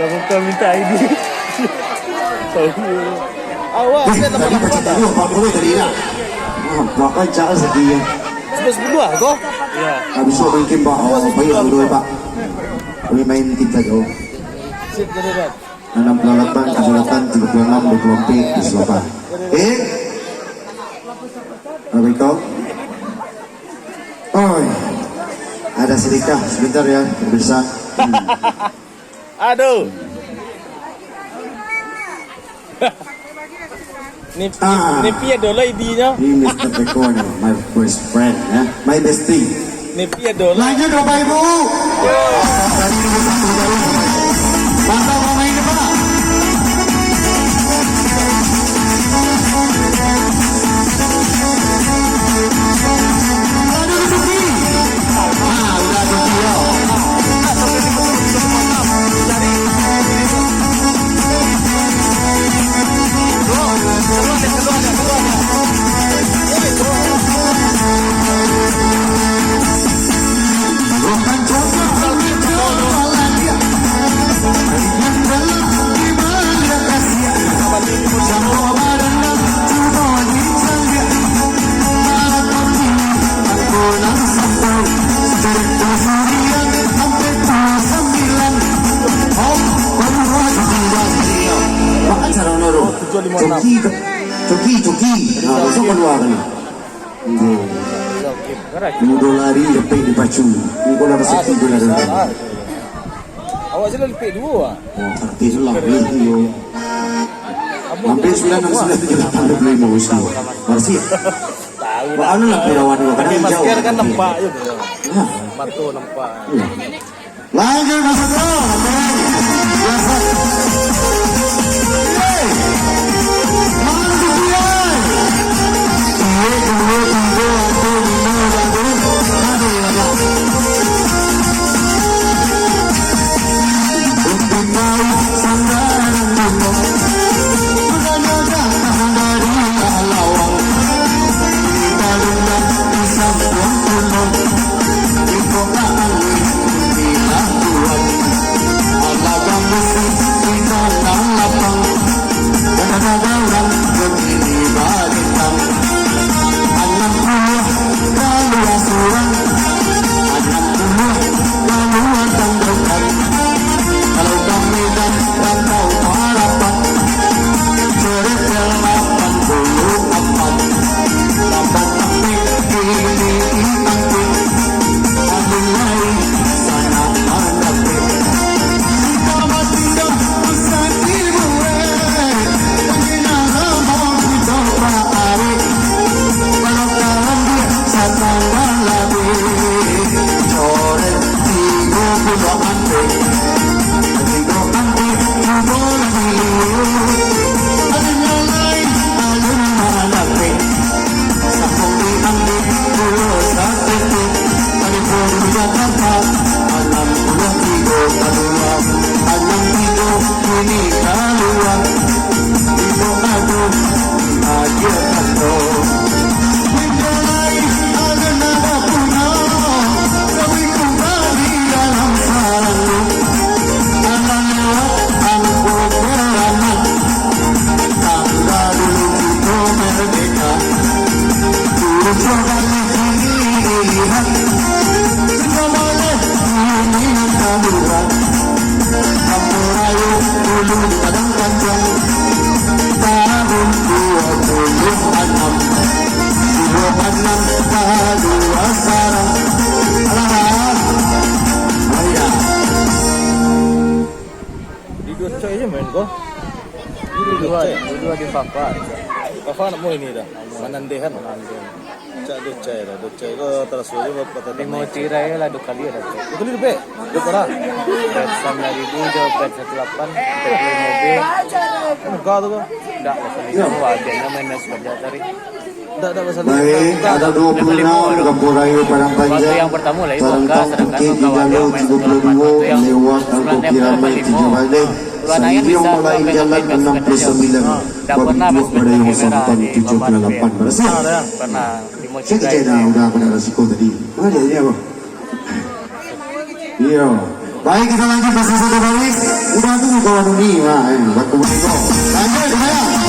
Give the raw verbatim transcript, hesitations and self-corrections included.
Bukan minta I D. Sorry. Awak Eh, kan tadi nampak-nampak pacah tak? Tadi, apa boleh tadi nak? Ah, buat pacah sedih. Sebelas sepuluh lah kau? Ya. Habis tu mungkin, Pak, oh, baik dulu, Pak. Boleh main kita jauh. Sip, jadi, Ran. Enam puluh delapan, tujuh puluh delapan, tiga puluh enam, dua puluh empat, dua puluh delapan. Eh? Assalamualaikum. Oh, ada sedekah sebentar ya, pemirsa. Hmm. Aduh. Ni, Ah. Ni Pi ado lah idinyo. Ni Mister Teko ni, my best friend, ya. My bestie. Ni Pi ado lah. Lanjut, Bapak Ibu. Mantap, Bapak Ibu, Pak. Aduh, rezeki. Ah, udah rezeki, yo. Coki, coki, coki. Nah, besok keluar kan. Mudo lari, dapek dipacu. Engkau lah rezeki, ah, gula dulu. Awak sila dapek duo, ah. Oh, artis lah, boleh duo. Hampir sembilan enam sembilan tujuh lapan dua puluh lima, Wisnu. Makasih. Tahu. Wah, dah. Anu lah, pirawan dua, kadang hijau. Pakai masker kan nampak je tu. Ya. Mato nampak. Iya. Lanjut, masuk, bro. Biasa. Yeay. Mantap, yeay. Iye, duo, tigo, ampek, limo, satu. Ado, ado. Untuk tahu sandaran dunia. Bukannya datang dari lawang. Kita rendah di samping gunung. Di duo cok aja main ko. Di duo, di duo di Fafa. Fafa nak mau ini dah. Manandehan. Cak Docai lah, Docai ko taraso je ba-, batandang. Limo cirai lah, duo kali lah, Cak. Duo kali dapek? Duo parah? Bet sambilan ribu jo bet satu lapan, bet limo B. Muka tu ko? Ndak lah, kali dua, akhirnya main main sekali tadi. Ndak, ndak masalah. Baik, ada dua puluh enam, Kampung Raya Padang Panjang. Waktu yang pertama lah, Tarangkang Bukit Digalu tiga puluh dua, lewat Angkau Kirami tiga baleh. Sandiang Malai Jalan enam puluh sembilan, Babibuak Badayoh Sampang tujuh puluh lapan. Berhasil. Pernah. Saya kecek dah, udah pada resiko tadi. Mana dia, dia apa? Iya. Baik, kita lanjut ke sesi terbaik. Udah tu kawan Uni. Nah, ini buat teman kau. Lanjut, udah.